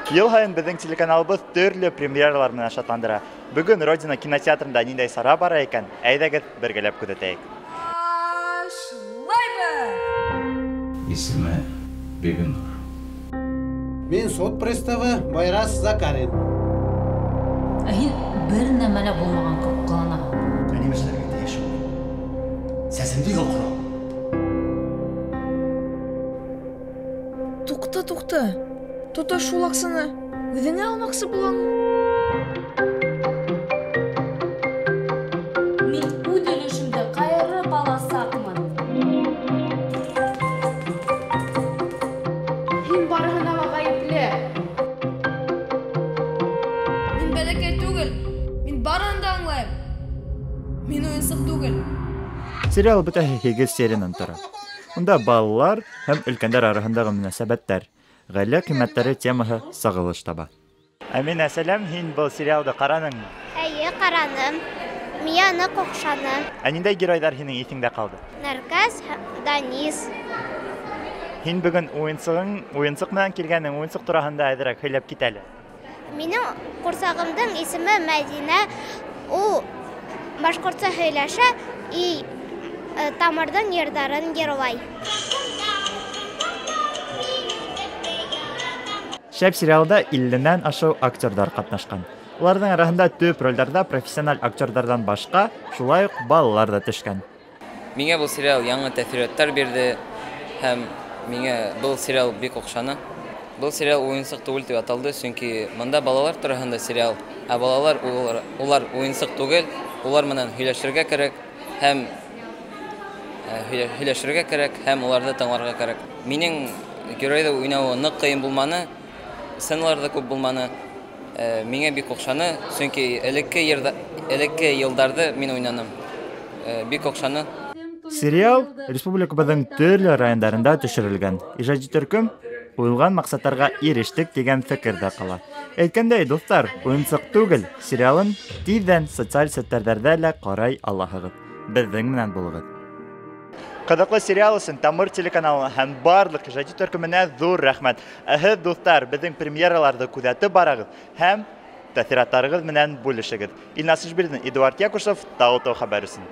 Йыл һайын беҙҙең телеканалыбыҙ төрлө премьералар менән шатландыра. Бөгөн Родина кинотеатрында ниндәй сара бара икән, әйҙәгеҙ бергәләп күҙәтәйек. Башлайбыҙ! Исеме Бибинур. Мин суд приставы Байрас Закарин. Ә һин бер нәмә лә булмаған кеүек ҡыланаһың. Ә нимә эшләргә тейеш ул? Сәсемде йолҡоро. Туҡта, туҡта. Тотош шул аҡсаны үҙеңә алмаҡсы булаң. Мин үҙ өлөшөмдө ҡайырып аласаҡмын. Һин барыһына ла ғәйепле. Мин бәләкәй түгел. Мин барыһын да аңлайым. Мин уйынсыҡ түгел. Сериал бөтәһе 8 сериянан тора. Унда балалар һәм өлкәндәр араһындағы мөнәсәбәттәр, ғаилә ҡиммәттәре темаһы сағылыш таба. Әминә, сәләм, һин был сериалды ҡараныңмы? Эйе, ҡараным. Миңә ныҡ оҡшаны. Ә ниндәй геройҙар һинең иҫеңдә ҡалды? Нәркәс, Данис. Һин бөгөн уйынсыҡ менән килгәнең, уйынсыҡ тураһында әҙерәк һөйләп кит әле. Минең ҡурсағымдың исеме Мәҙинә. Ул башҡортса һөйләшә и Тамырҙың йырҙарын йырлай. Шәп сериалда 50-нән ашыу актерҙар ҡатнашҡан. Уларҙың араһында төп ролдәрҙә профессиональ актерҙарҙан башҡа, шулай уҡ балалар ҙа төшкән. Миңә был сериал яңы тәьҫораттар бирҙе һәм миңә был сериал бик оҡшаны. Был сериал уйынсыҡ түгел тип аталды, сөнки бында балалар тураһында сериал, ә балалар улар уйынсыҡ түгел, улар менән һөйләшергә кәрәк һөйләшергә кәрәк һәм уларҙы тыңларға кәрәк. Минең геройҙы уйнауы ныҡ ҡыйын булманы, сценалар ҙа күп булманы. Миңә бик оҡшаны, сөнки элекке йылдарҙы мин уйнаным. Бик оҡшаны. Сериал республикабыҙҙың төрлө райондарында төшөрөлгән. Ижади төркөм ҡуйылған маҡсаттарға ирештек тигән фекерҙә ҡала. Әйткәндәй, дуҫтар, уйынсыҡ түгел сериалын тиҙҙән социаль селтәрҙәрҙә лә ҡарай алаһығыҙ. Беҙҙең менән булығыҙ. Ҡыҙыҡлы сериал өсөн Тамыр телеканалына һәм барлыҡ ижади төркөмөнә ҙур рәхмәт. Ә һеҙ, дуҫтар, беҙҙең премьераларҙы күҙәтеп барығыҙ һәм тәьҫораттарығыҙ менән бүлешегеҙ. Илназ Ишбирҙин, Эдуард Якушев, Тау-Тау хәбәр өсөн.